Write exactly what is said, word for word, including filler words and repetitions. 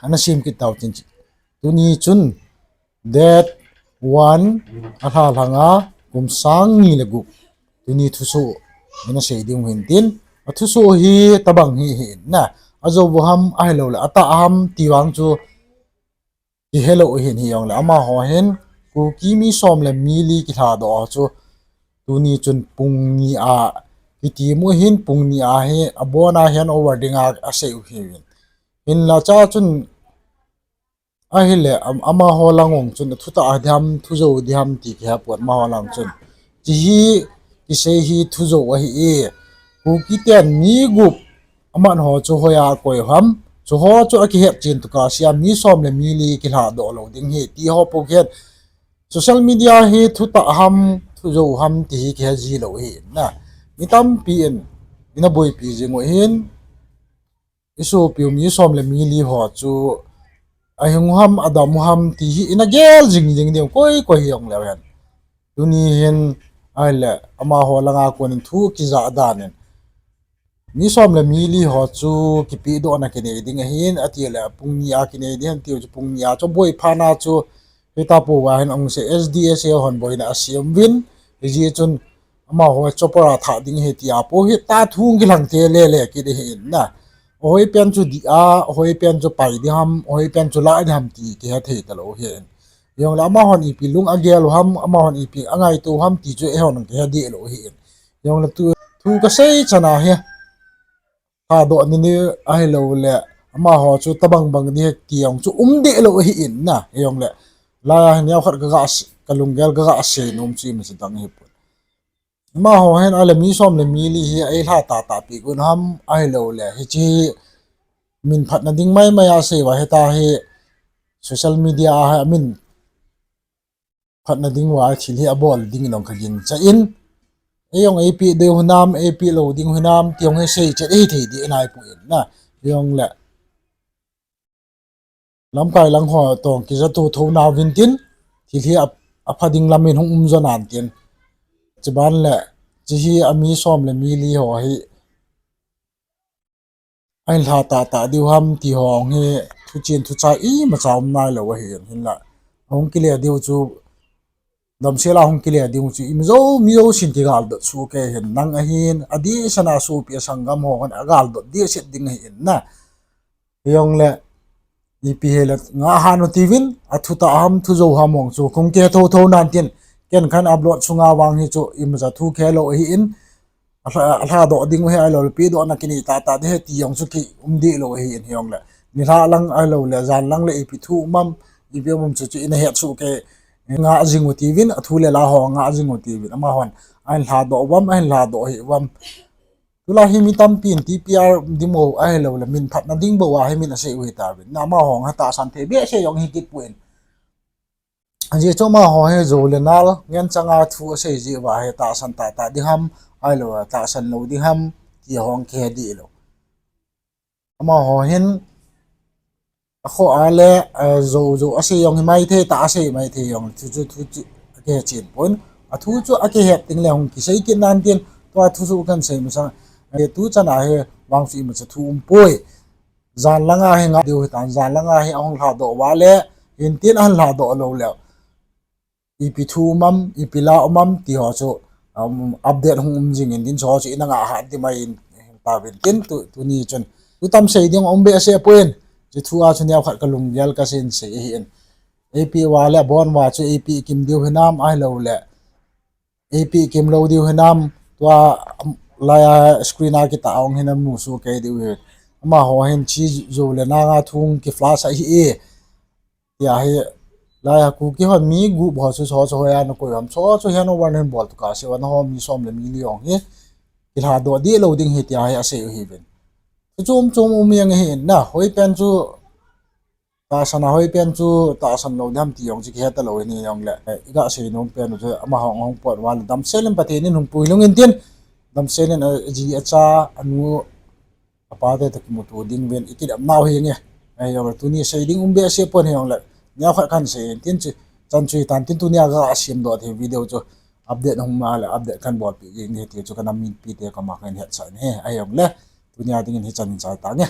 ana sem kit tau tin, tuni chun date one, alha lhanga, kum sang ni le gup, tuni thusoh ina sei ding hin tin, athusoh hi tabang hi hin na, ajou u ham ahilouleh atah ham ti vang chu kihelou hin, hijongle amaho hin Kuki mi som le mi li kilhadoh chu tuni chun pung ni a kitim u hin, pung ni a hi abona handover dinga asei u hin. Hinla cha chun ahile, am-, amaho lang ong chun thutah diham, thujou diham ti kihepon, amaho lang chun, hiche hi kisei hi thujou ahi e. Kuki ten mi gup aman ho chu hoiya akoi ham, chuho chu akihet chen tukah sea mi som le mi li kilhadoh lou ding hi ti ho po khen. Social media hi thutah ham, thujou ham ti hi kihe ji lou hi na. Mi tampi in ina boipi jing u hin, isopiu mi som le mi li ho chu ahing u ham, adam u ham ti hi ina gel jing jing ding, koi koi hijongleu hen. Tuni hin ahile amaho langa konin thu kijah dan in, mi som le mi li ho chu kipehdohna kinei ding ahin, atile pung ni a kinei ding ahin, tiu chu pung ni a chu boi phat na chu, hitapou a hin ahung sei, S D S A hon boina asem uvin, hijeh chun amaho chopper a thah ding ahi tia po hi ta thu hung kilhang thei lele kit ahin na. Ahoi pen chu dih a, ahoi pen chu pai ding ham, ahoi pen chu lah ding ham ti kihe thei talou hin. Hijongle amahon ipi lung agel u ham, amahon ipi angaito u ham ti chu eihon kihe deh lou hin. Hijongle tu, thu kasei chan a hi, lhadoh ni ni ahilouleh amaho chu tabang bang ding ti jong chu um deh lou ahin na. Hijongle laiya hi neokhat kaga s-, kalunggel kaga sei nom chu imacha dang ahipon, amaho hin ahile mi som le mi li hi eilha tahtah peh un ham ahilouleh hiche min phatna ding maimai a asei uva hita hi social media a hi amin phatna ding uva thil hi abol ding in jong kaginchat in, eijong eipeh diu hinam, eipeh lou ding hinam ti jong hi seichet eithei deh naipoi na. Hijongle lamkai lang ho toh kijah thouthou nauvin tin, thil hi a, apha ding lam in hung um jo nan tin. Chuban le, hiche hi ami som le mi li ho hi ahin lha tahtah diu ham ti ho hi thuchen thuchai imacha um nailou ahin, hinla ahung kile diu chu, damsel a hung kile ding chu imajouse mi jousen kigaldot sohkei hin, nang ahin, adehset a sopi asanggam ho hin agaldot dehset ding ahin na. Hijongle ipi hile ngah han u tiuvin, athutah ham thujou ham jong chu kahung kihe thouthou nan tin, ken kahin upload sunga vang hi chu imacha thu kihelou ahin, alha, alhadoh ding u hi ahilouleh pehdohna kinei tahtah ding ahi ti jong chu kium deh lou ahin, hijongle nilhah lang ahilouleh jan lang le ipi thu um am, ipi um am chu chu ina het sohkei, ngah jing u tiuvin, athu le la ho ngah jing u tiuvin, amahon ahin lhadoh uvam, ahin lhadoh hih uvam. Tulai hi mi tampin T P R ding bou ahilouleh min phatna ding bou a hi min asei u hitauvin na, amaho jong hi tahsan thei behseh jong hi kit poi. Ajeh chu amaho hi jou le nal ngen changa thu asei jeh uva hi tahsan tahtah ding ham, ahilouleh tahsan lou ding ham ti ho jong kihe deh lou. Amaho hin akhoh a le, eh, jou jou asei jong hi maithei tah asei maithei jongle thu chu, thu chu akihe chen pon. Athu chu akihet tengle hung kisei kit nan tin, tua thu chu kahin sei masa, eh, tuchan a hi vang chu imacha thu umpoi. Jan langa hi ngah diu hitan, jan langa hi ahung lhadoh uva le, hintin ahin lhadoh lou le ipi thu um am, ipi la um am ti ho chu, um, update hung um jing in tin, chuho chu ina ngah hat ding mai in, tauvin tin tu, tuni chun thu tam sei ding um behseh poi, hiche thu a chu neokhat kalunggel kasei in sei ahin. Eipeh uva le abon uva chu eipeh kim diu hinam ahilouleh eipeh kim lou diu hinam, tua, um, laiya screen a kitah a hung hin amu sohkei diu hi. Amaho hin hiche jou le nanga thu hung kiflash ahi e, tia hi, laiya Kuki hon mi gup ho chu, chuho chu hoiya nakoi ham, chuho chu handover nahin bol tukah sea, nangho mi som le mi li jong hi kilhadoh deh lou ding ahi tia hi asei u ahiuvin. Chu chom chom um jeng ahin na, hoi pen chu tahsan a, hoi pen chu tahsan lou ding ham ti jong chu kihe talou ahin, hijongle, eh, iga sei nom pen u chu amaho ahung pot uva le damsel in Pathen in hung puilhung in tin, damsel in, eh, aji acha, anu apa te toh kimuto ding uvin ikidam nau hinge. Ahijongle tuni sei ding um behseh pon, hijongle neokhat kahin sei in tin, chu chan chu hitan tin, tunia kasemdoh thei video chu update hung ma le update kahin bolpeh ding ahi ti chu kanam mipite koma kahin hetsah in ahi. Ahijongle tunia dingin hichan in chai tange.